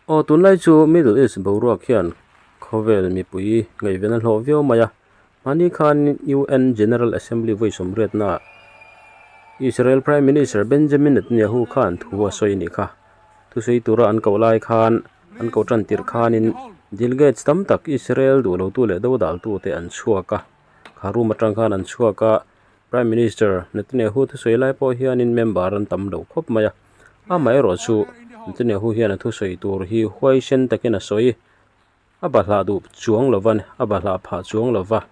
Aw tunlai chu Middle East boruak hian khawvel mipui ngaihven a hlawh viau mai a, mahni khan UN General Assembly vawi sawmriatnaah Israel Prime Minister Benjamin Netanyahu khan thu a sawi a nih kha. Thusawi tura an koh lai khan an koh tan tirh khanin delegates tam tak Israel duh lotu leh dodaltu te an chhuak a, kha room atang khan an chhuak a, Prime Minister Netanyahu thusawi lai pawh hianin member an tam lo khawp mai a. Amaherawh chu Netanyahu hian a thusawi tur hi huaisen takin a sawi. A bahlah duh chuang lo va, a bahlah phah chuang lo va.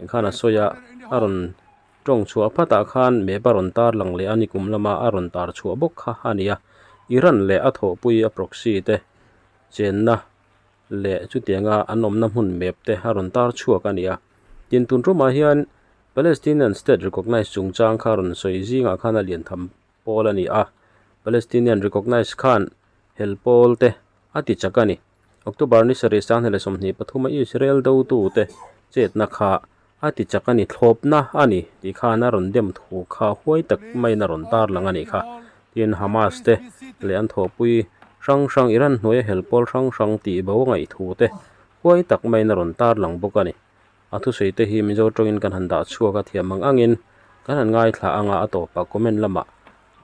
Engkhan a sawi a, a rawn tawng chhuah phatah khan map a rawn tar lang leh a ni kum lama a rawn tar chhuah bawk kha a ni a. Iran leh a thawhpui a proxy te chenna leh chutianga an awmna hmun map te a rawn tar chhuak a ni a. Tin, tun tumah hian Palestinian state recognise chungchang kha a rawn sawi zingah khan a lian tham pawl a ni a, Palestinian recognise khan hel pawl te a ti chak a ni. October ni sarih sanghnih leh 23 a Israel dotute chetna kha a ti chak a ni, thlawpna a ni tih khan a rawn dem thu kha huai tak maiin a rawn tarlang a nih kha. Tin, Hamas te leh an thawhpui hrang hrang Iran hnuaia hel pawl hrang hrang tih bo ngaih thu te huai tak maiin a rawn tarlang bawk a ni. A thusawi te hi Mizo tawngin kan han dah chhuak a thiam ang angin kan han ngaithla anga a tawpah comment lamah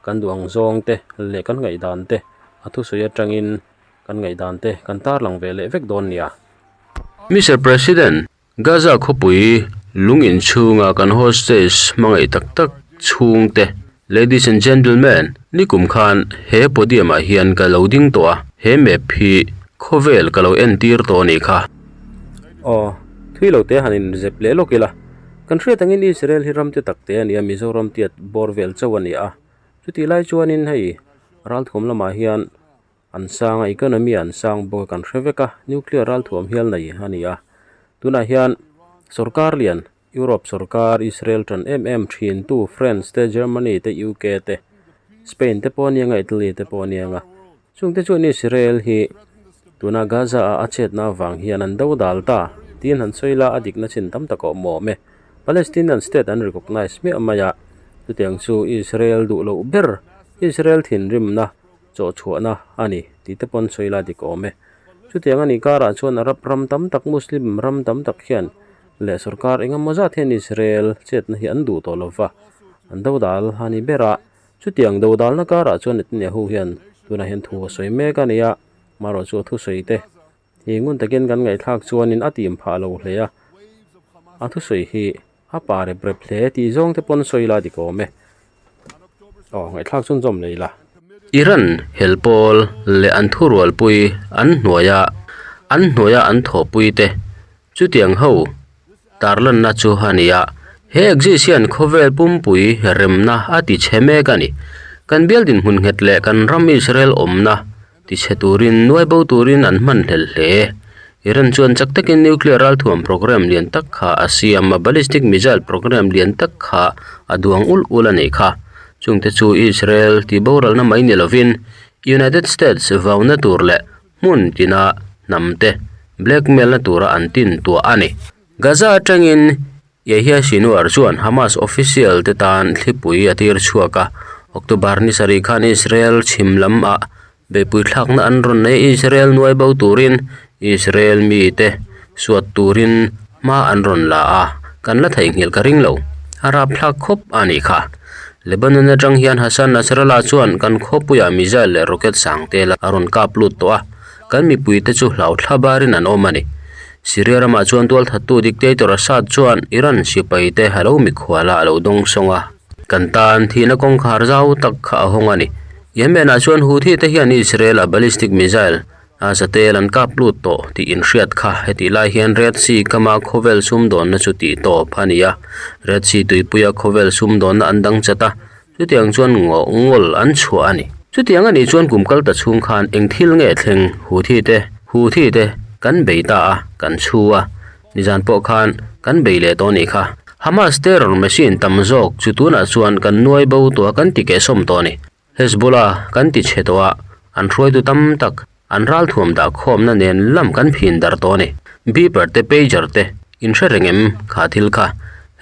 kan duh ang zawng te leh kan ngaihdan te a thusawi atangin kan ngaihdan te kan tarlang ve leh vek dawn nia. Mister President, Gaza khawpui lung inchhunga kan hostage hmangaih tak tak chhungte, Ladies and Gentlemen, nikum khan he podium ah hian ka lo ding tawh a, he map hi khawvel ka lo entir tawh a nih kha. Aw, thui lo te han in zep leh lawk ila, kan hriat angin Israel hi ram te tak te a ni a, Mizoram tiat bawr vel chauh a ni a, chutih lai chuanin hei ralthuam lamah hian an sang a, economy an sang bawk a kan hre vek a, nuclear ralthuam hial nei a ni a, tunah hian sorkar lian Europe sorkar Israel tan em em thin tu France te, Germany te, UK te, Spain te pawh a nia nga, Italy te pawh a nia nga. Chung te chuan Israel hi tuna Gaza a a chetna avang hian an do dal ta tiin han sawi la a dikna chin tam tak a awm awm e. Palestinian state an recognise hmiah mai a, chutiang chu Israel duh loh ber Israel thinrimna chawhchhuahna a ni tih te pawn sawi la dik awm e. Chutiang a nih karah chuan Arab ram tam tak Muslim ram tam tak hian leh sorkar engemaw zat hian Israel chetna hi an duh tawh lo va, an dodal a ni ber a. Chutiang dodalna karah chuan Netanyahu hian tunah hian thu a sawi mek a ni a, marawh chu a thusawi te hi ngun takin kan ngaihthlak chuanin a tim phah lo hle a, a thusawi hi a pa rep rep hle tih zawng te pawn sawi la dik awm e. Aw, ngaihthlak chhun zawm lei la. Iran hel pawl leh an thurualpui an hnuaia an hnuaia an thawhpui te Chutiang ho tarlanna chu a ni a, he exist hian khawvel pumpui remna a ti chhe mek a ni. Kan bial dinhmun nghet leh kan ram Israel awmna ti chhe turin nuai bo turin an hman hlel hle. Iran chuan chak takin nuclear ralthuam program lian tak kha a siam a, ballistic missile program lian tak kha a duang ul ul a nih kha. Chungte chu Israel ti boralna mai ni lovin United States vauna tur leh hmun tina hnamte blackmail na tura an tin tuah a ni. Gaza atangin Yahya Sinwar chuan Hamas official te tan thlipui a tir chhuak a, October ni sarih khan Israel chhim lam ah beihpui thlakna an rawn nei Israel nuai bo turin Israel mite suat turin hma an rawn la a, kan la theihnghilh ka ring lo. A rapthlak khawp a nih kha. Lebanon atang hian Hassan Nasrallah chuan kan khawpuiah missile leh rocket sang tel a rawn kap lut tawh a, kan mipuite chu hlau thla barin an awm a ni. Syria ramah chuan tualthattu dictator Assad chuan Iran sipaite a lo mikhuala a lo dawng sawng a, kan tan thihna kawngkhar zau tak kha a hawng a ni. Yemen-ah chuan Houthi te hian Israel-a ballistic missile A zatel an kap lut tawh tih inhriat kha hetih lai hian Red Sea kama khawvel sumdawnna chu tih tawp a ni a. Red Sea tuipuia khawvel sumdawnna an dang chat a, chutiang chuan ngaw ngawl an chhuah a ni. Chutiang a nih chuan kum kal ta chhung khan eng thil nge thleng Houthi te Houthi te kan bei ta a, kan chhu a, nizan pawh khan kan bei leh tawh a nih kha. Hamas terror machine tam zawk chu tunah chuan kan nuai bo tawh a kan ti kehsawm tawh a ni. Hezbollah kan ti chhe tawh a, an hruaitu tam tak an ralthuam dah khawmna nen lam kan phin darh tawh a ni. Beeper te pager te in hre reng em kha thil kha?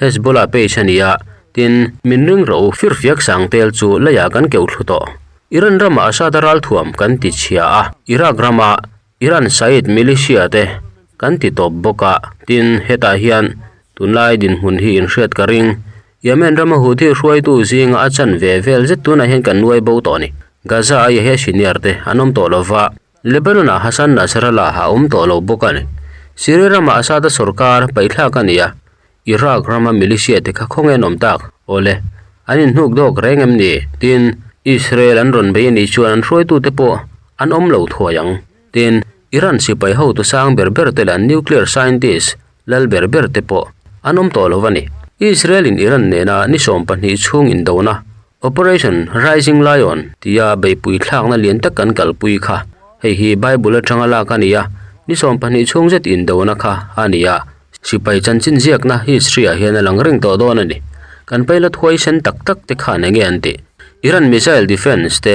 Hezbollah page a ni a, tin, min ring rawh u, firfiak sang tel chu leiah kan keuh thlu tawh. Iran ramah Assad-a ralthuam kan ti chhia a, Iraq rama Iran Said militia te kan ti tawp bawk a, tin hetah hian tunlai dinhmun hi inhriat ka ring. Yemen rama Houthi hruaitu zinga a chan ve vel zet tunah hian kan nuai bo tawh a ni. Gaza a Yahya Sinwar te an awm tawh lova, Lebanon ah Hassan Nasrallah a awm tawh lo bawk a ni. Syria ramah Assad-a sorkar paihthlak a ni a, Iraq rama militia te kha khawnge an awm tak? Awle, an inhnuk dawk reng em ni? Tin, Israel an rawn bei a nih chuan an hruaitute pawh an awm lo thuai ang. Tin, Iran sipai hotu sang ber ber te leh an nuclear scientist lal ber ber te pawh an awm tawh lo a ni. Israel in Iran nena ni 12 chhung indona Operation Rising Lion tia beihpui thlakna lian tak kan kalpui kha. Hei hi Bible atanga lak a ni a, ni 12 chhung zet indona kha a ni a. Sipai chanchin ziakna history ah hian a lang reng tawh dawn a ni. Kan pilot huaisen tak tak te khan enge an tih? Iran missile defence te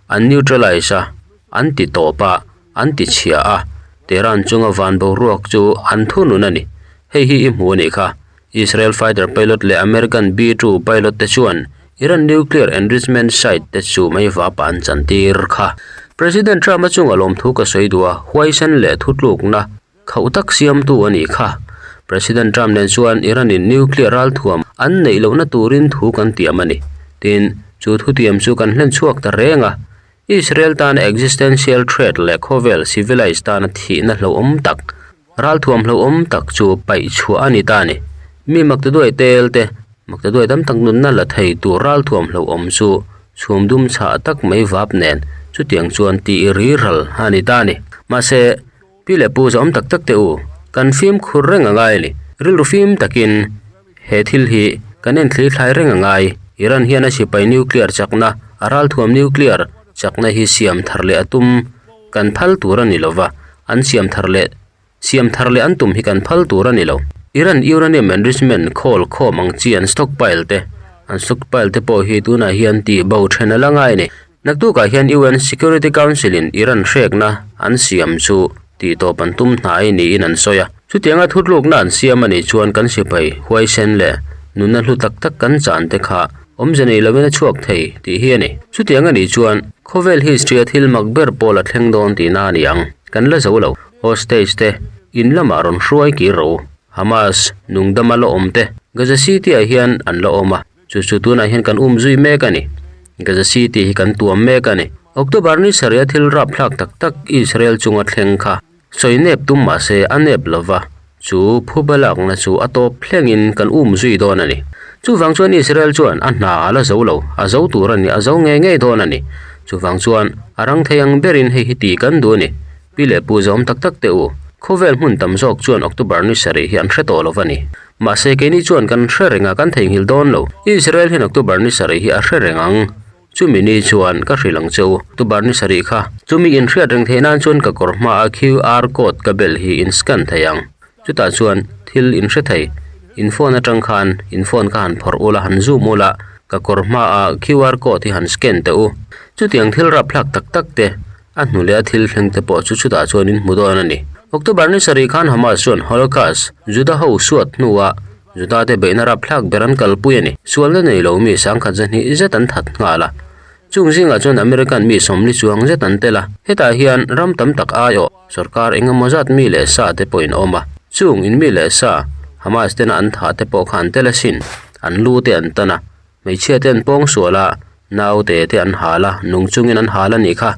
an neutralize a, an ti tawp a, an ti chhia a, Tehran chunga van boruak chu an thunun a ni. Hei hi i hmu a nih kha. Israel fighter pilot leh American B-2 pilot te chuan Iran nuclear enrichment site te chu meivapa an chantir kha. President Trump-a chunga lawmthu ka sawi duh a, huaisen leh thutlukna Khauh tak siamtu a nih kha. President Trump nen chuan Iran-in nuclear ralthuam an neih lohna turin thu kan tiam a ni. Tin, chu thutiam chu kan hlen chhuak ta reng a. Israel tana existential threat leh khawvel civilized tana thihna hlauhawm tak, ralthuam hlauhawm tak chu paih chhuah a ni ta a ni. Mi maktaduai tel te, maktaduai tam tak nunna la thei tur ralthuam hlauhawm chu chhum dum chhah tak mai vap nen chutiang chuan tih ri ral a ni ta a ni. Mahse, Pi leh pu zawm tak tak teh u, kan fimkhur reng a ngai a ni. Rilru fim takin he thil hi kan enthli thlai reng a ngai. Iran hian a sipai nuclear chakna, a ralthuam nuclear chakna hi siam thar leh a tum kan phal tur a ni lo va, an siam thar leh siam thar leh an tum hi kan phal tur a ni lo. Iran uranium enrichment khawl khawm ang chi an stockpile te, an stockpile te pawh hi tunah hian tih bo then a la ngai a ni. Naktukah hian UN Security Council-in Iran hrekna an siam chu tihtawp an tum hnai niin an sawi a. Chutianga thutlukna an siam a nih chuan kan sipai huaisen leh nunna hlu tak tak kan chan te kha awmze nei lovin a chhuak thei tih hi a ni. Chutiang a nih chuan khawvel history-a thil mak ber pawl a thleng dawn tihna a ni ang. Kan la zo lo. Hostage te in lamah rawn hruai kir rawh u. Hamas nungdama la awm te Gaza City-ah hian an la awm a. Chu chu tunah hian kan um zui mek a ni. Gaza City hi kan tuam mek a ni. October ni sarih a thil rapthlak tak tak Israel chunga thleng kha sawi nep tum mah se a nep lo va, chu phuba lakna chu a tawp thlengin kan um zui dawn a ni. Chuvang chuan Israel chuan a hna a la zo lo, a zo tur a ni, a zo ngei ngei dawn a ni. Chuvang chuan a rang thei ang berin hei hi tih kan duh a ni. Pi leh pu zawm tak tak teh u, khawvel hmun tam zawk chuan October ni sarih hi an hre tawh lo va ni. Mahse keini chuan kan hre reng a, kan theihnghilh dawn lo. Israel hian October ni sarih hi a hre reng ang. Chumi ni chuan ka hrilh ang che u, October ni sarih kha. Chumi in hriat reng theih nan chuan ka kawr hmaa QR code ka bel hi in scan thei ang. Chutah chuan thil in hre thei. In phone atang khan in phone kha han phawrh ula, han zoom ula, ka kawr hmaa QR code hi han scan teh u. Chutiang thil rapthlak tak tak te A hnu leh a thil thleng te pawh chu chutah chuan in hmu dawn a ni. October ni sarih khan Hamas chuan Holocaust, Juda ho suat hnua Juda te beihna rapthlak ber an kalpui a ni. Sualna nei lo mi sangkhat zahnih zet an that nghal a. Chung zingah chuan American mi sawmli chuang zet an tel a. Hetah hian ram tam tak aiawh sorkar eng emaw zat mi leh sa te pawhin a awm a. Chung in mi leh sa Hamas tena an thah te pawh kha an tel asin. An lu te an tan a. Hmeichhia te an pawng sual a, naute te an hal a, nung chungin an hal a nih kha.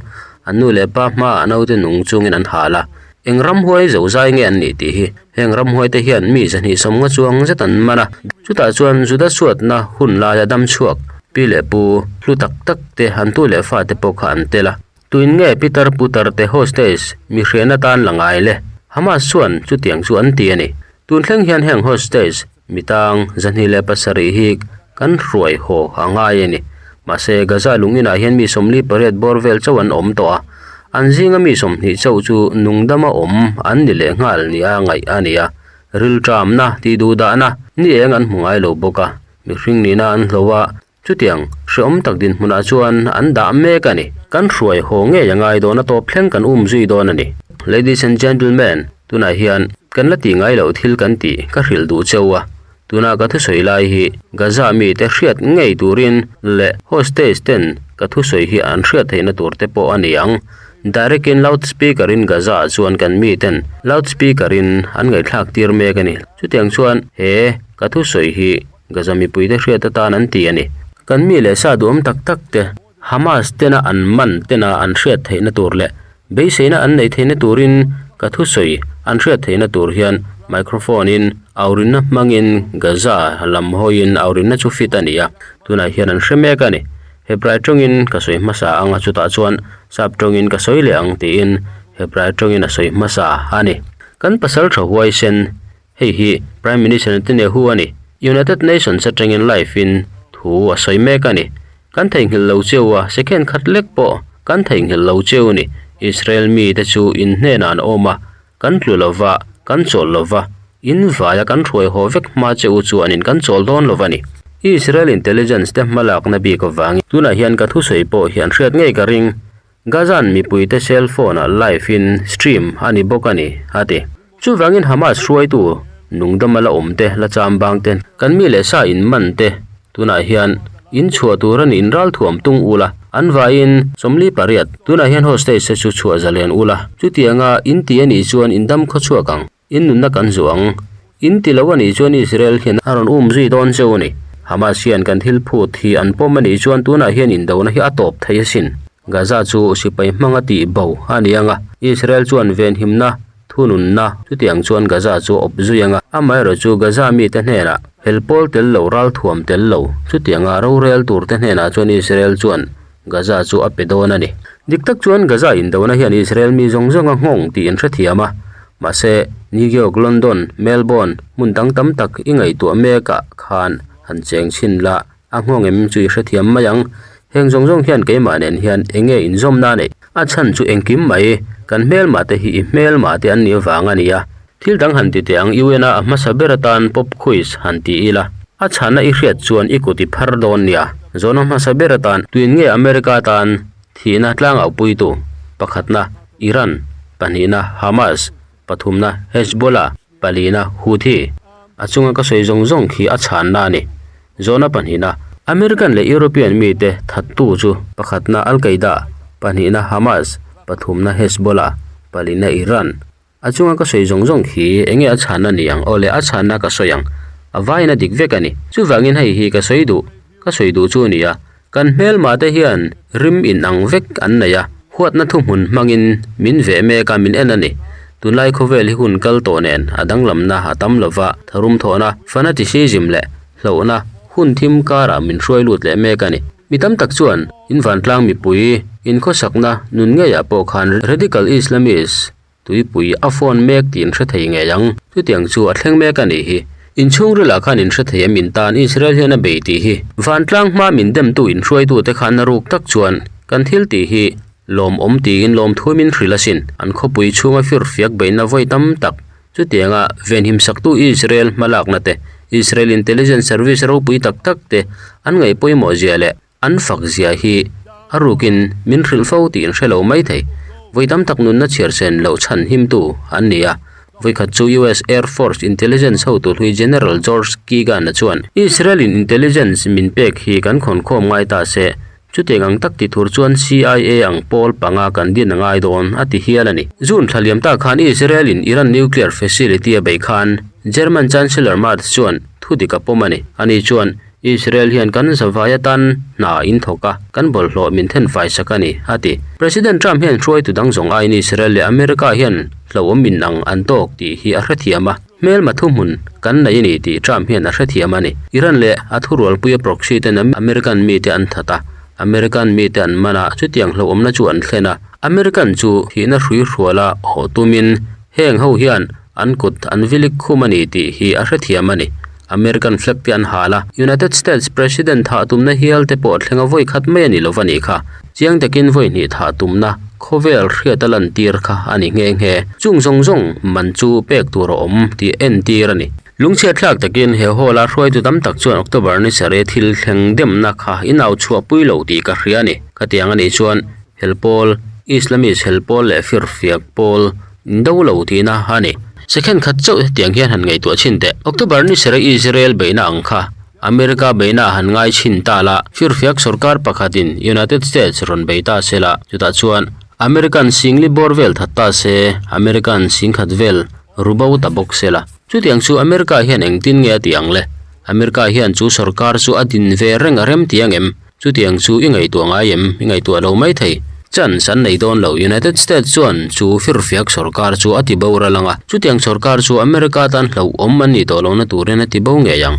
An nu leh pa hmaah naute nung chungin an hal a. Eng ramhuai zo zai nge an nih tih hi heng ramhuai te hian mi zahnih sawmnga chuang zet an man a. Chutah chuan Juda chhuatna hun laia dam chhuak pi leh pu hlu tak tak te an tu leh fa te pawh kha an tel a. Tuin nge Peter Putar te hostage mi hriatna tan la ngai le? Hamas chuan chutiang chu an ti a ni. Tun thleng hian heng hostage Mitang 27 hi kan hruai haw a ngai a ni. Mahse, Gaza lung inah hian mi 48 bawr vel chauh an awm tawh a, an zinga mi 20 chauh chu nungdama awm an ni leh nghal nia ngaih a ni a. Rilṭamna, tihduhdahna ni eng an hmu ngai lo bawk a, mihring nihna an hlo a, chutiang hrehawm tak dinhmunah chuan an dah mek a ni. Kan hruai haw ngei a ngai dawn a tawp thleng kan um zui dawn a ni. Ladies and gentlemen, tunah hian kan la tih ngai loh thil kan tih ka hrilh duh cheu a. Tuna ka thusawi lai hi Gaza mite hriat ngei turin leh hostage ten. Ka thusawi hi an hriat theihna tur te pawh a ni ang. Direct in loudspeaker in Gaza ah chuan kan mi ten loudspeaker in an ngaihthlak tir mek a ni. Chutiang chuan he ka thusawi hi Gaza mipuite hriat atan an ti a ni. Kan mi leh sa duhawm tak tak te Hamas tena an man tena an hriat theihna tur leh beiseina an neih theihna turin ka thusawi an hriat theihna tur hian microphone in aurinna hmangin Gaza lam hawiin aurinna chu fit a ni a, tunah hian an hre mek a ni. Hebrai tawngin ka sawi hmasa ang a chutah chuan sap tawngin ka sawi leh ang tiin Hebrai tawngin a sawi hmasa a ni. Kan pasal tha huaisen Hei hi Prime Minister Netanyahu a ni. United Nations atangin live in thu a sawi mek a ni. Kan theihnghilh lo cheu a, second khat lek pawh kan theihnghilh lo cheu ni. Israel mite chu in hnenah an awm a, kan tlu lo va, kan chawl lo va, in vaia kan hruai haw vek hma che u chuanin kan chawl dawn lo va ni. Israel intelligence te hmalakna bik avangin tunah hian ka thusawi pawh hi an hriat ngei ka ring. Gazan mipuite cell phone-ah live in stream a ni bawk a ni, a ti. Chuvangin Hamas hruaitu nungdama la awmte la chambang te, kan mi leh sa in man te tunah hian in chhuah tur a ni in ralthuam tung ula, an vaiin 48 tunah hian hostage te chu chhuah zalen ula, chutianga in ti a nih chuan in dam khaw chhuak ang. In nunna kan zuh ang. In ti lo a nih chuan Israel hian a rawn um zui dawn cheu a ni. Hamas hian kan thil phut hi an pawm a nih chuan tunah hian indona hi a tawp thei asin. Gaza chu sipai hmanga tih bo a ni ang a, Israel chuan venhimna, thununna chutiang chuan Gaza chu a awp zui ang a. Amaherawhchu chu Gaza mite hnenah hel pawl tel lo, ralthuam tel lo chutianga rorel turte hnenah chuan Israel chuan Gaza chu a pe dawn a ni. Dik tak chuan Gaza indona hian Israel mi zawng zawng a nghawng tih in hrethiam a. Mahse, New York, London, Melbourne, hmun dang tam tak i ngaihtuah mekah khan han cheng chhin la, a nghawng em chu i hrethiam mai ang. Heng zawng zawng hian keimah nen hian eng nge inzawmna neih? A chhan chu engkim mai, kan hmelmah te hi i hmelmah te an nih vang a nia. Thil dang han ti teh ang UN-a a hmasa ber atan pop quiz han ti ila, a chhana i hriat chuan i kut i phar dawn nia. Zawhna hmasa ber atan tuin nge America tan thihna tlangaupuitu? Pakhatna, Iran, pahnihna, Hamas, pathumna, Hezbollah, palina, Houthi. A chunga ka sawi zawng zawng khi a chhanna a ni. Zawhna pahnihna, American leh European mite thattu chu pakhatna Al-Qaeda, pahnihna Hamas, pathumna Hezbollah, palina Iran. A chunga ka sawi zawng zawng khi enge a chhanna ni ang? Awle, a chhanna ka sawi ang. A vaiin a dik vek a ni. Chuvangin hei hi ka sawi duh, ka sawi duh chu a ni a. Kan hmelmah te hian rim in ang vek an nei a, huatna thuhmun hmangin min veh mek a, min en a ni. Tunlai khawvel hi hun kal tawh nen a danglamna a tam lova, tharum thawhna, fanaticism leh hlauhna hun thim karah min hruai lut leh mek a ni. Mi tam tak chuan in vantlang mipui inkhawsakna nun ngeiah pawh khan radical Islamist Tuipui a phone mek tih in hre thei ngei ang. Chutiang chu a thleng mek a nih hi. Inchhungril ah khan in hre thei em in tan Israel hian a bei tih hi. Vantlang hma min demtu in hruaitute khan a ruk tak chuan kan thil tih hi lawmawm tiin lawmthu min hrilh asin. An khawpui chhunga firfiak beihna vawi tam tak chutianga venhimsaktu Israel hmalakna te, Israel Intelligence Service ropui tak tak te an ngaih pawimawh zia leh An fak zia hi a rukin min hrilh fo tih in hre lo mai thei. Vawi tam tak nunna chhiar sen loh chhan himtu an ni a. Vawi khat chu US Air Force Intelligence hotu hlui General George Keegan-a chuan, Israel-in intelligence min pek hi kan khawnkhawm ngai ta se, chutiang ang tak ti thur chuan CIA ang pawl panga kan din a ngai dawn, a ti hial a ni. June thla liam ta khan Israel-in Iran nuclear facility a bei khan German Chancellor Merz chuan thu dik a pawm a ni. Ani chuan, Israel hian kan zavai atan hna in thawk a, kan bawlhhlawh min then fai sak a ni, a ti. President Trump hian hruaitu dang zawng aiin Israel leh America hian hlauhawm in ang an tawk tih hi a hrethiam a, hmelma thuhmun kan nei a ni tih Trump hian a hrethiam a ni. Iran leh a thurualpuia proxy ten American mite an that a, American mite an man a, chutiang hlauhawmna chu an thlen a, American chu thihna hrui hruala haw tumin heng ho hian an kut an vilik khum a ni tih hi a hrethiam a ni. American flag te an hal a, United States President thah tumna hial te pawh thlenga vawi khat mai a ni lo va nih kha. Chiang takin vawi hnih thah tumna khawvel hriat a lantir kha a ni nghe nghe. Chung zawng zawng man chu pek tur a awm tih entir a ni. Lungchhiat thlak takin he hall a hruaitu tam tak chuan October ni sarih thil thleng demna kha inau chhuah pui lo tih ka hria a ni. Khatiang a nih chuan hel pawl, Islamist hel pawl leh firfiak pawl indo lo tihna a ni. Second khat chauh hetiang hian han ngaihtuah chhin teh. October ni sarih Israel beihna ang kha. America beihna han ngai chhin ta la, firfiak sorkar pakhatin United States rawn bei ta se la, chutah chuan American singli bawr vel that ta se, American singkhat vel ru bo ta bawk se la. Chutiang chu America hian engtin nge a tih ang le? America hian chu sorkar chu a din ve reng a rem ti ang em? Chutiang chu i ngaihtuah ngai em? I ngaihtuah lo mai thei. Chance an nei dawn lo. United States chuan chu firfiak sorkar chu a ti bo ral ang a, chutiang sorkar chu America tan hlauhawm an nih tawh lohna turin a ti bo ngei ang.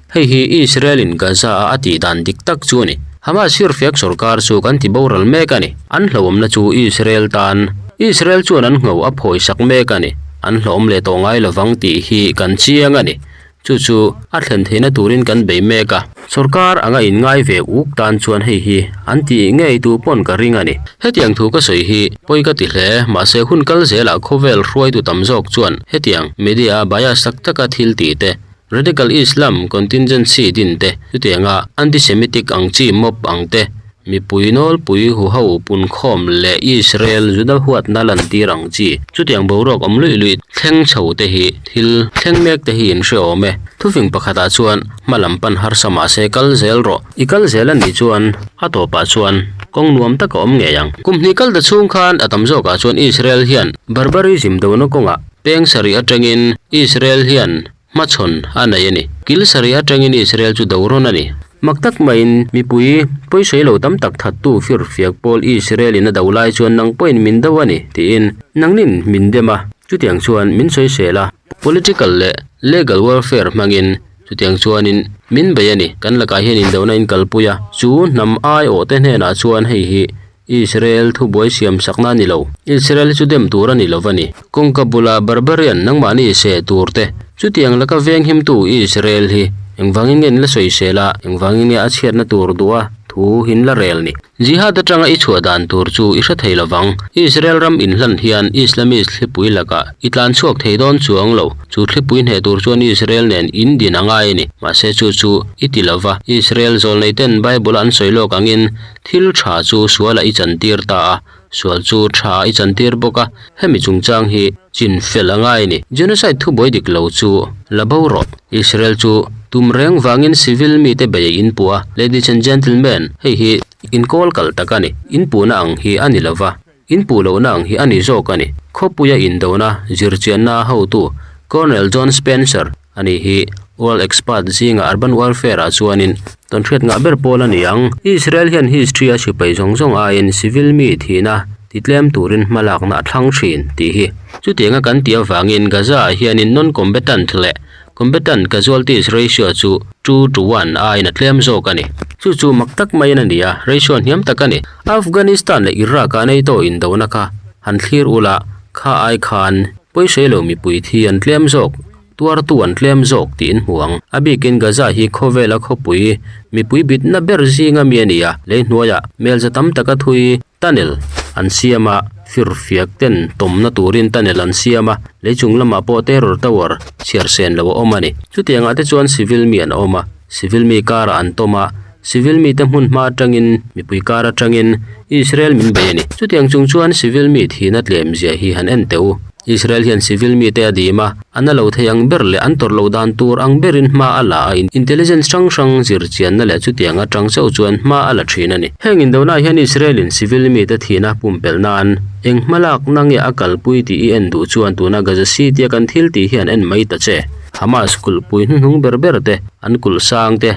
Hei hi Israel in Gaza a a tih dan dik tak chu a ni. Hamas firfiak sorkar chu kan ti boral mek a ni. An hlauhawmna chu Israel tan. Israel chuan an ngho a phawisak mek a ni. An hlauhawm leh tawh ngai lovang tih hi kan chiang a ni. Chu chu a thlen theihna turin kan bei mek a. Sorkar anga inngai ve uk tan chuan hei hi an tih ngei tu pawn ka ring a ni. Hetiang thu ka sawi hi pawi ka ti hle, mahse hun kal zelah khawvel hruaitu tam zawk chuan hetiang media bias tak taka thil tih te, radical Islam contingency din te, chutianga anti-Semitic ang chi mob ang te, Mipui nawlpui huho punkhawm leh Israel Juda huatna lantir ang chi chutiang boruak awm luih luih thleng chho te hi thil thleng mek te hi in hre awm e. Thufing pakhatah chuan hma lam pan harsa mah se kal zel rawh. I kal zel a nih chuan a tawpah chuan kawng nuam tak a awm ngei ang. Kum hnih kal ta chhung khan a tam zawkah chuan Israel hian barbarism dona kawngah peng sarih atangin Israel hian Hmachhawn a nei a ni. Kil sarih atangin Israel chu do rawn a ni. Mak tak maiin mipui pawisawi lo tam tak thattu firfiak pawl Israel-in a do lai chuan nang pawhin min do a ni tiin nangnin min dem a, chutiang chuan min sawisel a. Political leh legal warfare hmangin chutiang chuanin min bei a ni. Kan lakah hian indona in kalpui a, chu hnam aiawhte hnenah chuan hei hi Israel thubuai siam sakna a ni lo. Israel hi chu dem tur a ni lo va ni. Kawngka bula barbarian nangmahni seh tur te, chutiang laka venghimtu Israel hi engvangin nge in la sawisel a, engvangin nge a chhiatna tur duh a thu in la rel ni. Jihad atanga i chhuah dan tur chu i hre thei lo vang. Israel ram inhlan hian Islamist thlipui lakah i tlan chhuak thei dawn chuang lo. Chu thlipui hneh tur chuan Israel nen in din a ngai a ni. Mahse chu chu i ti lo va. Israel zawlneiten Bible-a an sawi lawk angin Thil tha chu sualah i chantir ta a, sual chu tha i chantir bawk a, hemi chungchang hi chin fel a ngai a ni. Genocide thubuai dik lo chu la bo rawh. Israel chu tum reng vangin civil mite bei a inpuh a, ladies and gentlemen, hei hi inkawl kal tak a ni, inpuhna ang hi a ni lova. In puh lohna ang hi a ni zawk a ni. Khawpuia indona zirchianna hotu Colonel John Spencer a ni hi World Expert zinga Urban Warfare ah chuanin tawnhriat ngah ber pawl a ni ang. Israel hian history a sipai zawng zawng aiin civil mi thihna titlem turin hmalakna a thlang thin tih hi. Chutianga kan tih avangin Gaza ah hianin non-combatant leh Combatant casualties ratio chu 2 to 1 aiin a tlem zawk a ni. Chu chu mak tak maiin a ni a, ratio hniam tak a ni. Afghanistan leh Iraq-ah NATO indona kha han thlir ula, kha ai khan pawisawi lo mipui thi an tlem zawk, tuartu an tlem zawk tih in hmu ang. A bikin Gaza hi khawvela khawpui mipui bitna ber zinga mi a ni a, lei hnuaiah hmelza tam taka thui Tunnel an siam a, firfiak ten tawmna turin tunnel an siam a, lei chung lamah pawh terror tower chhiar sen lo a awm a ni. Chutiangah te chuan civil mi an awm a, civil mi karah an tawm a, civil mite hmun hma atangin mipui kar atangin Israel min bei a ni. Chutiang chung chuan civil mi thihna tlem zia hi han en teh u. Israel hian civil mite a dim a, a na lo thei ang ber leh an tawrh loh dan tur ang berin hma a la a, intelligence hrang hrang zir chianna leh chutiang atang chauh chuan hma a la thin a ni. Heng indona hian Israel-in civil mite thihna pumpelh nan eng hmalakna nge a kalpui tih i en duh chuan tuna Gaza City-a kan thil tih hian en mai ta che. Hamas kulhpui hnuhnung ber ber te, an kulh sang te,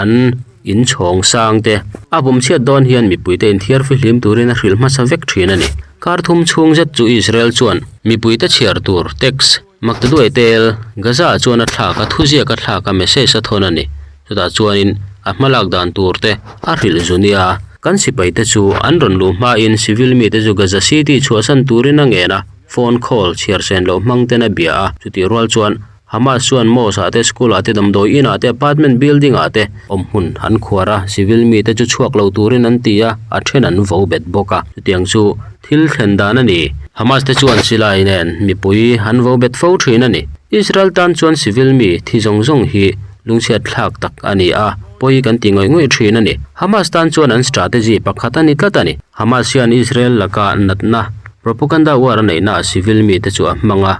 an inchhawng sang te a vawm chhiat dawn hian mipuite inthiar fihlim turin a hrilh hmasa vek thin a ni. Kar thum chhung zet chu Israel chuan mipuite chhiar tur text Maktaduai tel Gaza ah chuan a thlak a, thuziak a thlak a, message a thawn a ni. Chutah chuanin a hmalak dan tur te a hrilh zu nia. Kan sipaite chu an rawn luh hmain civil mite chu Gaza City chhuahsan turin a ngen a, phone call chhiar sen loh hmang ten a bia a, chutih rual chuan Hamas chuan mosque ah te, school ah te, damdawi in ah te, apartment building ah te awm hmun an khuar a, civil mite chu chhuak lo turin an ti a, a then an vo bet bawk a. Chutiang chu thil thlen dan a ni. Hamas te chuan silai nen mipui an vo bet fo thin a ni. Israel tan chuan civil mi thi zawng zawng hi lungchhiat thlak tak a ni a, pawi kan ti ngawih ngawih thin a ni. Hamas tan chuan an strategy pakhat a ni tlat a ni. Hamas hian Israel laka natna propaganda war a neihnaah civil mite chu a hmang a.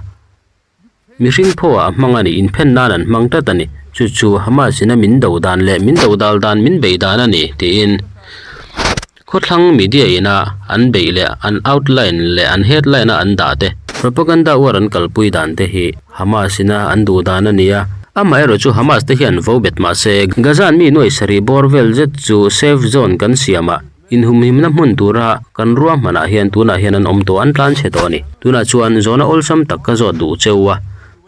Mihring phaw ah a hmang a ni, inphen nan an hmang tlat a ni. Chu chu Hamas ina min do dan leh min do dal dan min bei dan a ni, tiin khawthlang media ina an beih leh an outline leh an headline a an dah te, propaganda uar an kalpui dan te hi Hamas ina an duh dan a ni a. Amaherawh chu Hamas te hian vo bet mah se, Gaza mi nuai sarih bawr vel zet chu safe zone kan siamah Inhumhimna hmun tura kan ruahmanah hian tunah hian an awm tawh, an tlan chhe tawh a ni. Tunah chuan zawhna awlsam tak ka zawt duh cheu a,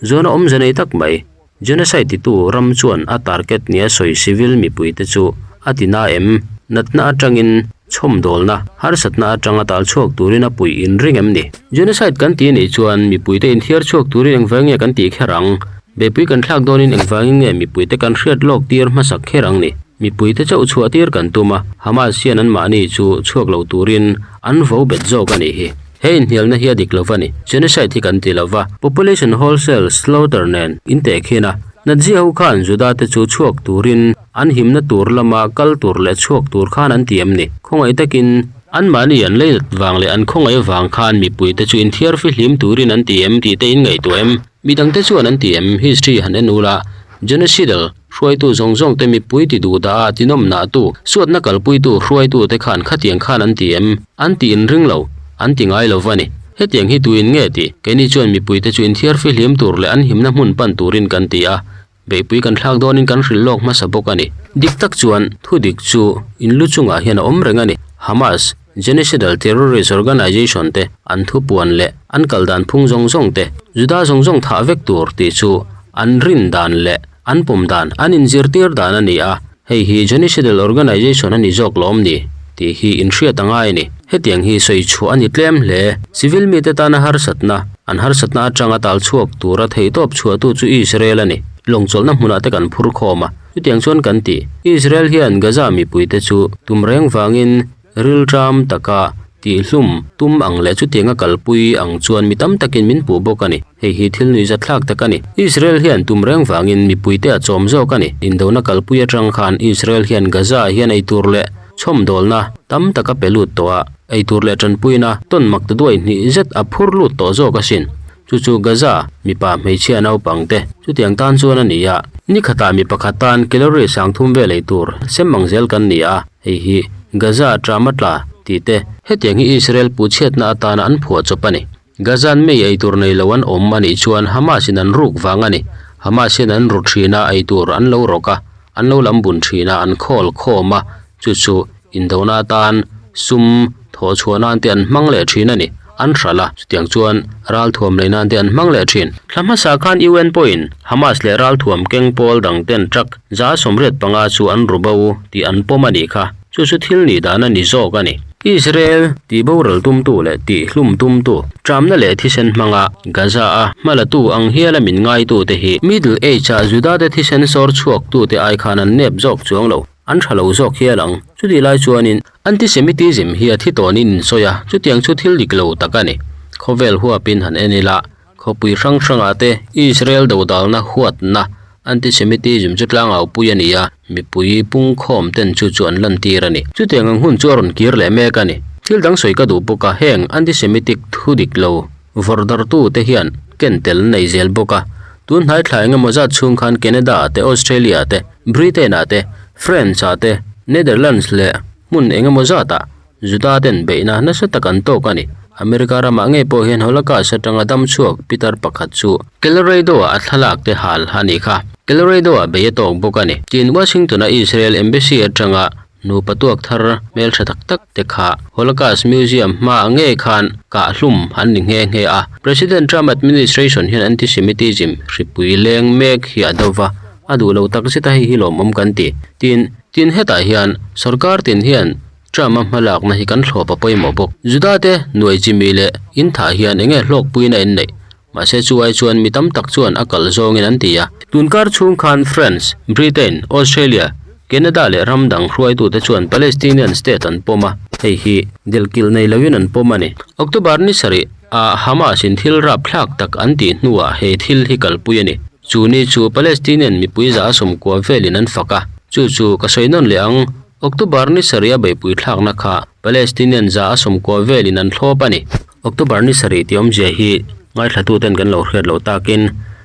zawhna awmze nei tak mai. Genocide titu ram chuan a target nia sawi civil mipuite chu a ti na em? Natna atangin chhawmdawlna, harsatna atanga tal chhuak turin a puih inring em ni? Genocide kan ti anih chuan mipuite inthiar chhuak turin engvang nge kan tih kher ang? Beipui kan thlak dawnin engvangin nge mipuite kan hriat lawk tir hmasak kher ang ni? Mipuite chauh chhuah tir kan tum a, Hamas hian anmahni chu chhuak lo turin an vo bet zawk a nih hi. He inhnialna hi a dik lo va ni. Genocide hi kan ti lo va, population wholesale slaughter nen inteh khin a, Nazi ho khan Juda te chu chhuak turin an himna tur lama kal tur leh chhuak tur khan an ti em ni? Khawngaih takin anmahni an leinat vang leh an khawngaih vang khan mipuite chu inthiar fihlim turin an ti em tih te in ngaihtuah em? Midangte chuan an ti em? History han en ula, Genocidal Hruaitu zawng zawng te mipui ti duh dah a tinawm nah tu, suatna kalpuitu hruaitu te khan khatiang khan an ti em? An ti inring lo, an ti ngai lo va ni. Hetiang hi tuin nge ti? Keini chuan mipui te chu inthiar fihlim tur leh an himna hmun pan turin kan ti a, beihpui kan thlak dawnin kan hrilh lawk hmasa bawk a ni. Dik tak chuan thu dik chu in lu chungah hian a awm reng a ni. Hamas, Genocidal Terrorist Organization te an thupuan leh an kal dan phung zawng zawng te, Juda zawng zawng thah vek tur tih chu an rin dan leh An pawm dan, an inzirtir dan a ni a, hei hi Genocidal Organization a ni zawk lawm ni? tih hi inhriat a ngai a ni. Hetiang hi sawi chhuah a ni tlem hle. Civil mite tana harsatna, an harsatna atanga tal chhuak tura theihtawp chhuahtu chu Israel a ni. Lawngchawlhna hmunah te kan phur khawm a, chutiang chuan kan ti. Israel hian Gaza mipuite chu tum reng vangin Rilṭam taka tihhlum tum ang leh chutianga kalpui ang chuan mi tam takin min puh bawk a ni. Hei hi thil nuihzatthlak tak a ni. Israel hian tum reng vangin mipuite a chawm zawk a ni. Indona kalpui atang khan Israel hian Gaza ah hian eitur leh chhawmdawlna tam tak a pe lut tawh a, eitur leh tanpuina tawn mak ta duai hnih zet a phur lut tawh zawk asin. Chu chu Gaza mipa hmeichhia naupang te chutiang tan chuan a ni a. Ni khatah mi pakhat tan calorie sangthum vel ei tur sem ang zel kan ni a. Hei hi Gaza tram a tla tih te hetiang hi Israel puhchhiatna atana an phuah chawp a ni. Gazan mei ei tur nei lo an awm a nih chuan Hamas in an ruk vang a ni. Hamas hian an ru thin a, ei tur an lo rawk a, an lo lam bun thin a, an khawl khawm a, chu chu indona atan sum thawh chhuah nan te an hmang leh thin a ni. An hralh a, chutiang chuan ralthuam lei nan te an hmang leh thin. Thla hmasa khan UN pawhin Hamas leh ralthuam keng pawl dang ten truck 185 chu an ru bo tih an pawm a nih kha. Chu chu thil nih dan a ni zawk a ni. Israel tih boral tumtu leh tih hlum tumtu, ṭamna leh thisen hmanga Gaza-a hmalatu ang hiala min ngaitute hi Middle Age-a Juda-te thisen sawr chhuaktute ai khan an nep zawk chuang lo. An tha lo zawk hial ang. Chutih lai chuanin antisemitism hi a thi tawnin in sawi a, chutiang chu thil dik lo tak a ni. Khawvel huapin han en ila, khawpui hrang hrangah te Israel dodalna huatna antisemitism chu tlangaupui a ni a, mipui pungkhawm ten chu chu an lantir a ni. Chutiang ang hun chu a rawn kir leh mek a ni. Thil dang sawi ka duh bawk a, heng antisemitic thu dik lo vawrhdartu te hian ken tel nei zel bawk a. Tun hnai thla engemaw zat chhung khan Canada te, Australia te, Britain ah te, France ah te, Netherlands leh hmun engemaw zat ah Juda ten beihna nasa tak an tawk a ni. America ramah ngei pawh hian Holocaust atanga dam chhuak pitar pakhat chu Colorado ah a thlalak te hal a nih kha. Colorado ah bei a tawk bawk a ni. Tin, Washington a Israel Embassy atanga Nupa tuak thar hmeltha tak tak te kha Holocaust Museum hmaah ngei khan kah hlum an ni nghe nghe a. President Trump administration hian anti-Semitism hripui leng mek hi a do va, a duh lo tak zet a hei hi lawmawm kan ti. Tin, tin hetah hian sorkar tin hian Trump-a hmalakna hi kan thlawp a pawimawh bawk. Juda te nuai chimi leh in thah hian enge hlawkpuina in neih? Mahse chu ai chuan mi tam tak chuan a kal zawngin an ti a. Tunkar chhung khan France, Britain, Australia, Canada leh ram dang hruaitute chuan Palestinian state an pawm a, hei hi delhkilh nei loin an pawm a ni. October ni sarih ah Hamas in thil rapthlak tak an tih hnuah he thil hi kalpui a ni. Chu ni chu Palestinian mipui za a sawmkua velin an fak a, chu chu ka sawi nawn leh ang. October ni sarih a beihpui thlakna kha Palestinian za a sawmkua velin an thlawp a ni. October ni sarih tih awmzia hi ngaithlatuten kan lo hriat loh takin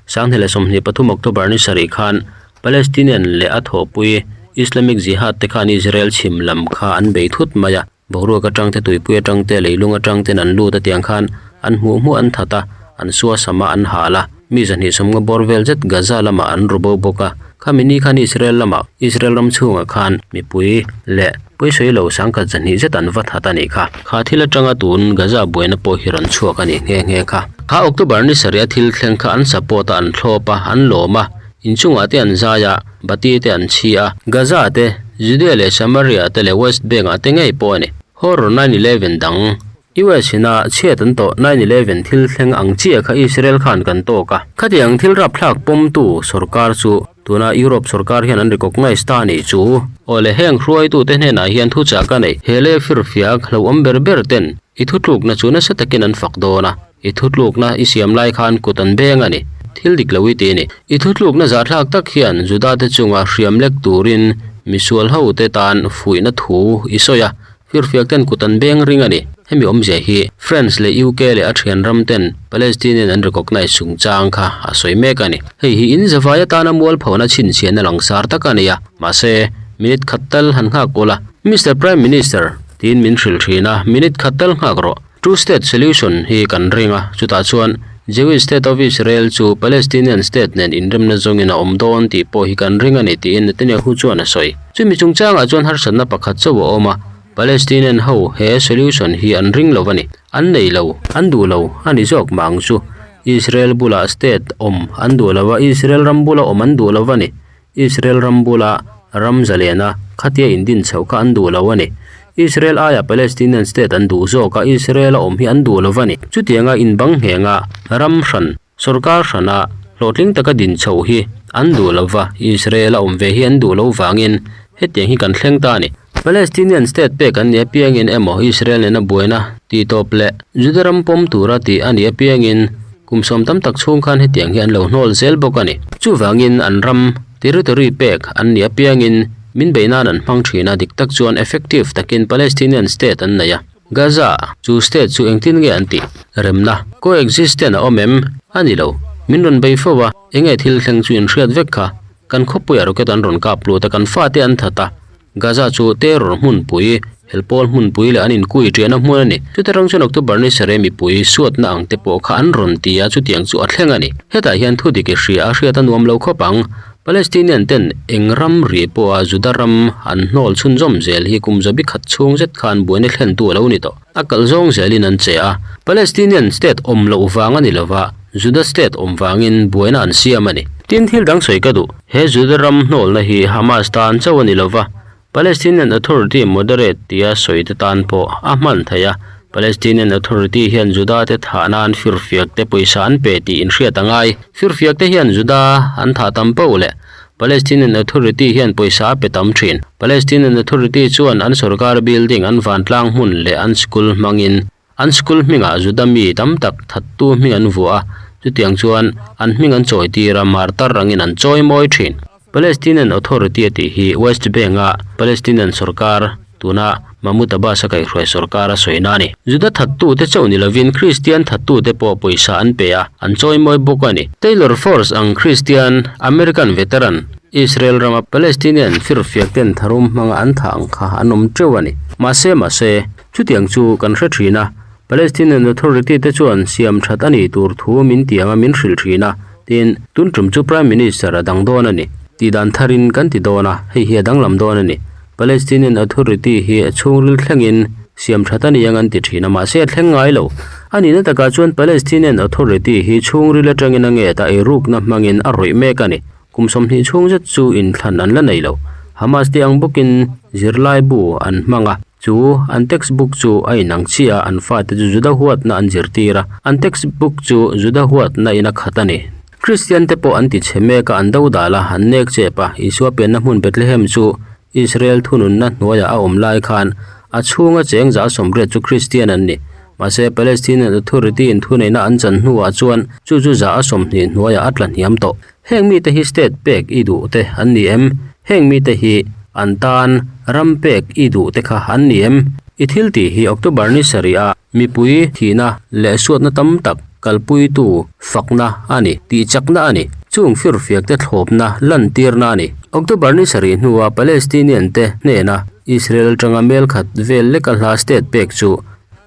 Sanghnele 23 October ni sarih khan Palestinian leh a thawhpui Islamic Jihad te khan Israel chhim lam kha an bei thut mai a, boruak atang te tuipui atang te leilung atang ten an lut a tiang khan an hmuh hmuh an that a, an suasam a an hal a, mi zahnih sawmnga bawr vel zet Gaza lamah an ru bo bawk a, khami ni khan Israel lamah Israel ram chhungah khan mipui leh pawisawi lo sangkhat zahnih zet an va that a nih kha. Kha thil atanga tun Gaza buaina pawh hi rawn chhuak a nih nghe nghe kha. Kha October ni sarih a thil thleng kha an support a an thlawp a an lawm a. Inchungah te an zai a, bati te an chhi a. Gaza te, Judea leh Samaria te leh West Bank ah te ngei pawh a ni. Horror 9/11 dang, US ina chhiat an tawh 9/11 thil thleng ang chiah kha Israel khan kan tawk a. Khatiang thil rapthlak pawmtu sorkar chu tuna Europe sorkar hian an recognise ta a nih chu. Aw le heng hruaitute hnenah hian thuchah ka nei. He leh firfiak hlauhawm ber ber ten i thutlukna chu nasa takin an fak dawn a. I thutlukna i siam lai khan kut an beng a ni. Thil dik lo i ti a ni. I thutlukna zahthlak tak hian Judate chunga hriam lek turin misual hote tan fuihna thu i sawi a, firfiak ten kut an beng ring a ni. Hemi awmzia hi France leh UK leh a thian ram ten Palestinian an recognise chungchang kha a sawi mek a ni. Hei hi in zavai atana mualphona chhinchhiahna langsar tak a ni a, mahse minute khat tal han nghak ula, Mister Prime Minister, tiin min hrilh thin a, minute khat tal nghak rawh. Two State Solution hi kan ring a, chutah chuan Jewish State of Israel chu Palestinian State nen inremna zawngin a awm dawn tih pawh hi kan ring a ni tiin Netanyahu chuan a sawi. Chumi chungchangah chuan harsatna pakhat chauh a awm a, Palestinian ho he solution hi an ring lo a ni. An nei lo, an duh lo a ni zawk mah ang chu. Israel bulah state awm an duh lo a, Israel ram bula awm an duh lo a ni. Israel ram bula ram zalena khatia indin chhoh kha an duh lo a ni. Israel aia Palestinian state an duh zawk a, Israel a awm hi an duh lo a ni. Chutianga inbang nghenga ram hran, sorkar hrana hlawhtling taka din chhoh hi an duh lo va, Israel a awm ve hi an duh lo vangin hetiang hi kan thleng ta a ni. Palestinian state pek an nih apiangin emaw Israel nena buaina tihtawp leh Juda ram pawm tura tih a nih apiangin kum sawm tam tak chhung khan hetiang hi an lo hnawl zel bawk a ni. Chuvangin an ram territory pek an nih apiangin min beih nan an hmang thin a, dik tak chuan effective takin Palestinian state an nei a. Gaza, chu state chu engtin nge an tih? Remna, coexistence a awm em? A ni lo. Min rawn bei fo a, enge thil thleng chu inhriat vek kha. Kan khawpuiah rocket an rawn kap lut a, kan fate an that a. Gaza chu terror hmunpui, helpawl hmunpui leh an inkui ṭiahna hmun a ni. Chute rang chuan October ni sarih mipui suatna ang te pawh kha an rawn ti a, chutiang chu a thleng a ni. Hetah hian thu dik i hria a, hriat a nuam lo khawp ang. Palestinian ten eng ram ri pawha Juda ram an hnawl chhunzawm zel hi kum zabi khat chhung zet khan buaina thlentu a lo ni tawh. A kalh zawng zelin an che a, Palestinian state awm loh vang a ni lova, Juda state awm vangin buaina an siam a ni. Tin thil dang sawi ka duh. He Juda ram hnawlna hi Hamas tan chauh a ni lova, Palestinian Authority moderate tia sawi te tan pawh a hman theih a. Palestinian Authority hian Juda te thah nan firfiak te pawisa an pe tih inhriat a ngai. Firfiak te hian Juda an thah tam poh leh Palestinian Authority hian pawisa a pe tam thin. Palestinian Authority chuan an sorkar building, an vantlang hmun leh an school hmangin an school hmingah Juda mi tam tak thattu hming an vuah a, chutiang chuan an hming an chawi tir a, martar rangin an chawi mawi thin. Palestinian Authority a tih hi West Bank-a Palestinian sorkar tuna Mahmoud Abbas-a kaihhruai sorkar a sawina a ni. Juda thattute chauh ni lovin Kristian thattute pawh pawisa an pe a, an chawimawi bawk a ni. Taylor Force ang Kristian American veteran Israel rama Palestinian firfiak ten tharum hmanga an thah ang kha an awm teuh a ni. Mahse mahse, chutiang chu kan hre thin a, Palestinian Authority te chuan siam that a nih tur thu min tiang a min hrilh thin a, tin, tun tum chu Prime Minister a dang dawn a ni. Tih dan tharin kan ti dawn a, hei hi a danglam dawn a ni. Palestinian Authority hi a chhungril thlengin siam that a ni ang an ti thin a, mahse a thleng ngai lo. A nihna takah chuan Palestinian Authority hi chhungril atangin a nget a, eirukna hmangin a rawih mek a ni. Kum 20 chhung zet chu inthlan an la nei lo. Hamas te ang bawkin zirlai bu an hmang a, chu an textbook chu a inang chiah a, an fate chu Juda huatna an zirtir a, an textbook chu Juda huatna in a khat a ni. Kristian te pawh an ti chhe mek a, an do dal a, an nek chep a, Isua pianna hmun Bethlehem chu Israel thununna hnuaiah a awm lai khan a chhunga cheng za 80 chu Kristian an ni. Mahse, Palestinian Authority-in thuneihna an chan hnuah chuan chu chu za a 20 hnuaiah a tla hniam tawh. Heng mite hi state pek i duh te an ni em? Heng mite hi an tan ram pek i duh te kha an ni em? I thil tih hi October ni sarih a mipui thihna leh suatna tam tak kalpuitu fakna a ni, tih chakna a ni. Chung firfiak te thlawpna lantirna a ni. October ni sarih hnua Palestinian te hnena Israel atanga mel khat vel leka hla state pek chu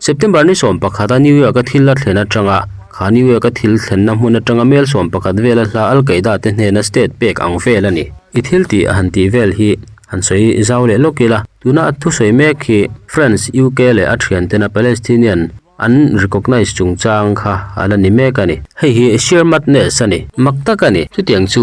September ni 11 a New York a thil a thlen atanga kha New York a thil thlenna hmun atanga mel 11 vela hla Al Qaeda te hnena state pek ang vel a ni. I thil tih a han tih vel hi han sawi zau leh lawk ila, tuna a thusawi mek hi France, UK leh a thiantena Palestinian An recognise chungchang kha a la ni mek a ni. Hei hi sheer madness a ni. Mak tak a ni. Chutiang chu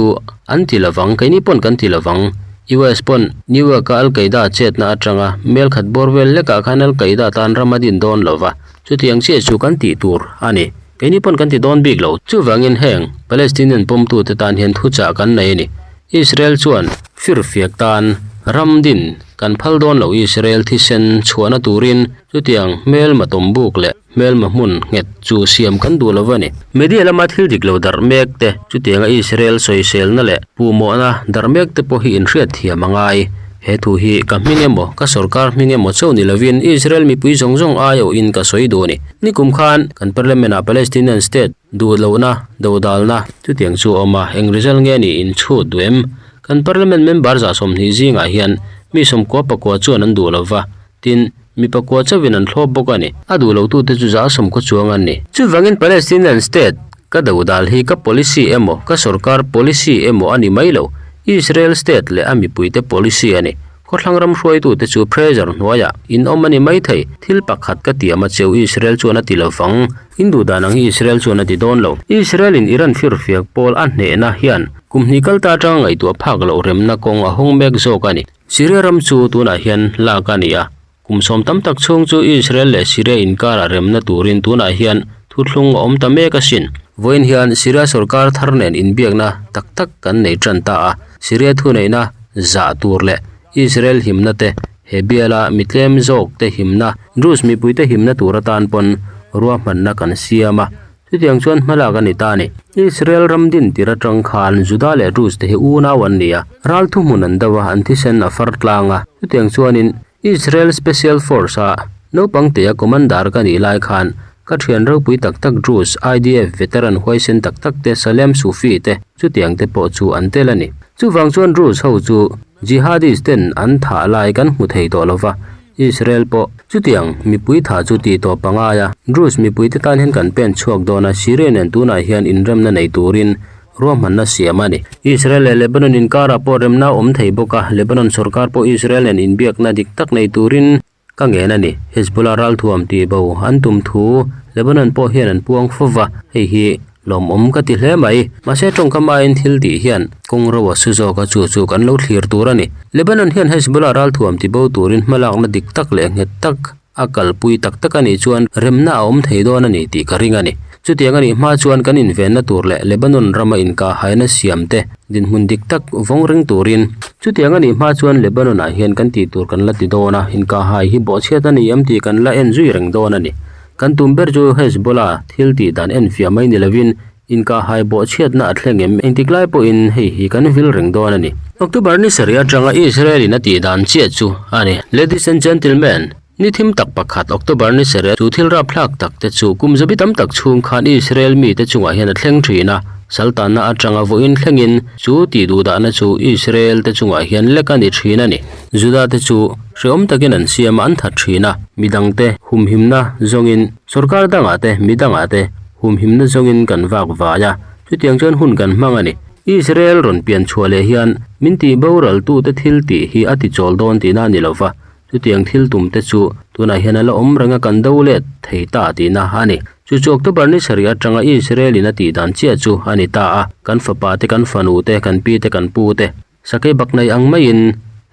an ti lovang, keini pawn kan ti lovang. US pawn New York-a Al Qaeda chetna atanga mel khat bawr vel hlekah khan Al Qaeda tan ram a din dawn lova, chutiang chiah chu kan tih tur a ni. Keini pawn kan ti dawn bik lo. Chuvangin heng Palestinian pawmtute tan hian thuchah kan nei a ni. Israel chuan firfiak tan ram din kan phal dawn lo Israel thisen chhuahna turin chutiang hmelma tawmbuk leh hmelma hmun nghet chu siam kan duh lo a ni. Media lama thil dik lo darh mek te chutianga Israel sawiselna leh puhmawhna darh mek te pawh hi inhriat thiam a ngai. He thu hi ka hming emaw ka sorkar hming emaw chauh ni lovin Israel mipui zawng zawng aiawhin ka sawi duh a ni. Nikum khan kan Parliament ah Palestinian state Duh lohna, dodalna, chutiang chu a awm a, eng result nge ni in chhut duh em? Kan Parliament member 120 zingah hian mi 94 chuan an duh lo va, tin, mi pakua chauhin an thlawp bawk a ni. A duh lotute chu 90 chuang an ni. Chuvangin Palestinian state ka dodal hi ka policy emaw, ka sorkar policy emaw a ni mai lo, Israel state leh a mipuite policy a ni. Khawthlang ram hruaitute chu pressure hnuaiah in awm a ni maithei. Thil pakhat ka tiam a cheu Israel chuan a ti lo vang. In duh dan ang hi Israel chuan a ti dawn lo. Israel in Iran firfiak pawl a hnehna hian kum hnih kal ta atanga ngaihtuah phak loh remna kawng a hawng mek zawk a ni. Syria ram chu tunah hian lak a ni a. Kum sawm tam tak chhung chu Israel leh Syria inkarah remna turin tunah hian thuthlung a awm ta mek asin. Vawiin hian Syria sorkar thar nen inbiakna tak tak kan nei tan ta a, Syria thuneihna zah tur leh Israel himna te, he biala mi tlem zawk te himna, Druze mipuite himna tur atan pawn ruahmanna kan siam a, Chutiang chuan hmalak a ni ta a ni. Israel ram din tir atang khan Juda leh Druze te hi unau an ni a, ral thuhmun an do a, an thisen a far tlang a. Chutiang chuanin Israel Special Force a naupang tea commander ka nih lai khan ka thian ropui tak tak Druze IDF veteran huaisen tak tak te Salem Sufi te chutiang te pawh chu an tel a ni. Chuvang chuan Druze ho chu Jihadis ten an thah lai kan hmu thei tawh lova, Israel pawh chutiang mipui tha chu tih tawp a ngai a, Druze mipuite tan hian kan pen chhuak dawn a, Syria nen tunah hian inremna nei turin ruahmanna siam a ni. Israel leh Lebanon inkarah pawh remna a awm thei bawk a, Lebanon sorkar pawh Israel nen inbiakna dik tak nei turin ka ngen a ni. Hezbollah ralthuam tih bo an tum thu Lebanon pawh hian an puang fo va, hei hi Lawmawm ka ti hle mai. Mahse tawngkam aiin thil tih hian kawng ro a su zawk a, chu chu kan lo thlir tur a ni. Lebanon hian Hezbollah ralthuam tibo turin hmalakna dik tak leh nghet tak a kalpui tak tak a nih chuan remna a awm thei dawn a ni tih ka ring a ni. Chutiang a nih hma chuan kan invenna tur leh Lebanon rama inkahhaina siam te dinhmun dik tak vawng ring turin Chutiang a nih hma chuan Lebanon ah hian kan tih tur kan la ti dawn a, inkahhai hi bawhchhiat a ni em tih kan la en zui reng dawn a ni. Kan tum ber chu Hezbollah thil tih dan enfiah mai ni lovin inkahhai bawhchhiatna a thleng em? Engtik lai pawhin hei hi kan vil reng dawn a ni. October ni sarih atanga Israel in a tih dan chiah chu a ni. Ladies and gentlemen, ni thim tak pakhat October ni sarih chu thil rapthlak tak te chu kum zabi tam tak chhung khan Israel mite chungah hian a thleng thin a, saltanna atanga vawiin thlengin chu tih duhdahna chu Israel te chungah hian lek a ni thin a ni. Juda te chu hreawm takin an siam a, an that thin a, midangte humhimna zawngin sorkar dangah te midangah te humhimna zawngin kan vak vai a, chutiang chuan hun kan hmang a ni. Israel rawn pian chhuah leh hian min tih boraltute thil tih hi a ti chawl dawn tihna a ni lo va, chutiang thil tum te chu tunah hian a la awm reng a kan do let thei ta tihna a ni. Chu chu October ni sarih atanga Israel in a tih dan chiah chu a ni ta a, kan fapa te kan fanu te kan pi te kan pu te, Sakei bak nei ang maiin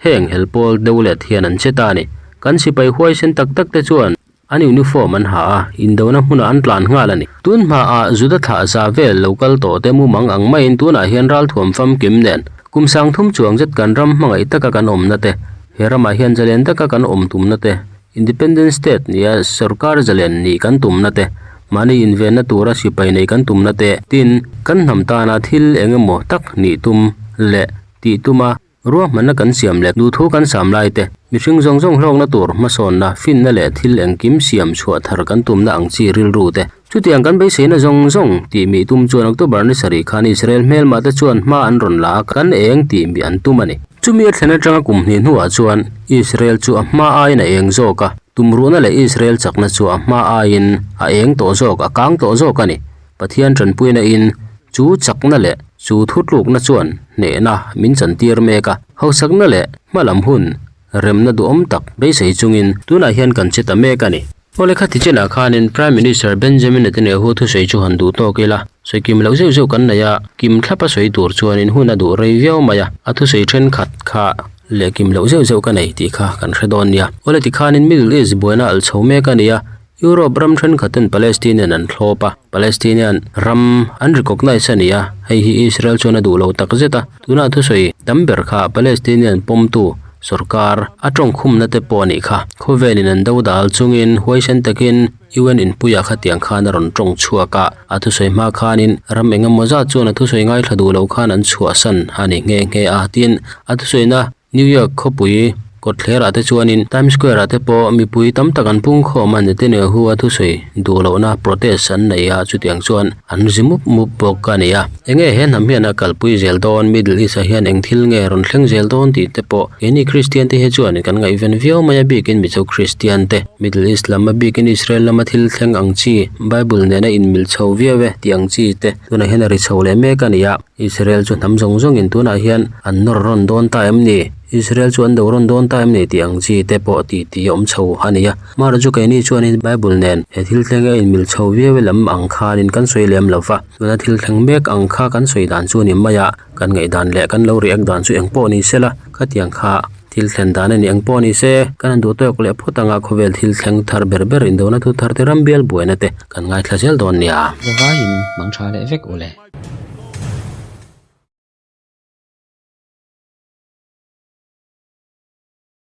heng hel pawl deuh let hian an che ta a ni. Kan sipai huaisen tak tak te chuan an uniform an ha a, indona hmunah an tlan nghal a ni. Tun hmaah Juda thlah za vel lo kal tawh te mumang ang maiin tunah hian ralthuam famkim nen kum 30 chuang zet kan ram hmangaih taka kan awmna te, he ramah hian zalen taka kan awm tumna te, Independent State nia sorkar zalen nih kan tumna te, mahni invenna tura sipai nei kan tumna te, tin, kan hnam tana thil eng emaw tak nih tum leh tih tuma. Ruahmanna kan siam leh duhthu kan sam lai te, mihring zawng zawng hlawkna tur hmasawnna, finna leh thil engkim siam chhuah thar kan tumna ang chi rilru te. Chutiang kan beiseina zawng zawng tih mih tum chuan October ni sarih khan Israel hmelmah te chuan hma an rawn la a, kan eng tih mih an tum a ni. Chumi a thlen atanga kum hnih hnuah chuan Israel chu a hma aiin a eng zawk a, tumruhna leh Israel chakna chu a hma aiin a eng tawh zawk, a kang tawh zawk a ni. Pathian tanpuina in chu chakna leh chu thutlukna chuan hnehna min chantir mek a, hausakna leh hmalam hun remna duhawm tak beisei chungin tunah hian kan che ta mek a ni. Awle kha tichinah khanin Prime Minister Benjamin Netanyahu thusawi chu han duh tawk ila, sawi kim loh zeuh zeuh kan nei a, kim thlapa sawi tur chuanin hun a duh rei viau mai a, a thusawi thenkhat kha leh kim loh zeuh zeuh ka nei tih kha kan hre dawn nia. Awle tikhanin Middle East buaina alh chho mek a ni a, Europe ram thenkhaten Palestinian an thlawp a, Palestinian ram an recognise a ni a, hei hi Israel chuan a duh lo tak zet a, tunah thusawi tam ber kha Palestinian pawmtu sorkar a tawngkhumna te pawh a nih kha. Khawvelin an do dal chungin huaisen takin UN inpuiah khatiang khan a rawn tawng chhuak a, a thusawi hma khanin ram eng emaw zat chuan a thusawi ngaithla duh lo khan an chhuahsan a ni nghe nghe a, tin a thusawina New York khawpui kawtthler ah te chuanin Times Square ah te pawh mipui tam tak an pung khawm a Netanyahu a thusawi duh lohna protest an nei a chutiang chuan an zi mup mup bawk a ni a. Enge he hnam hian a kalpui zel dawn Middle East ah hian eng thil nge rawn thleng zel dawn tih te pawh keini Kristian te hi chuan kan ngaihven viau mai a bikin Mizo Kristian te Middle East lam a bikin Israel lama thil thleng ang chi Bible nena inmil chho viau e tih ang chi te tunah hian a ri chho leh mek a ni a. Israel chu hnam zawng zawngin tunah hian an nawr rawn dawn ta em ni? Israel chu an do rawn dawn ta em ni tih ang chi te pawh tih tih a awm chho a ni a. Mahra chu keini chuanin Bible nen he thil thleng a inmil chho viau e lam ang khanin kan sawi lem lo va, tuna thil thleng mek ang kha kan sawi dan chu ni mai a, kan ngaihdan leh kan lo react dan chu eng pawh ni sela khatiang kha thil thlen dan a ni eng pawh ni se kan han duh tawk leh phawt anga khawvel thil thleng thar ber ber indona thu thar te ram bial buaina te kan ngaithla zel dawn nia. Zavaiin mang tha leh vek u le.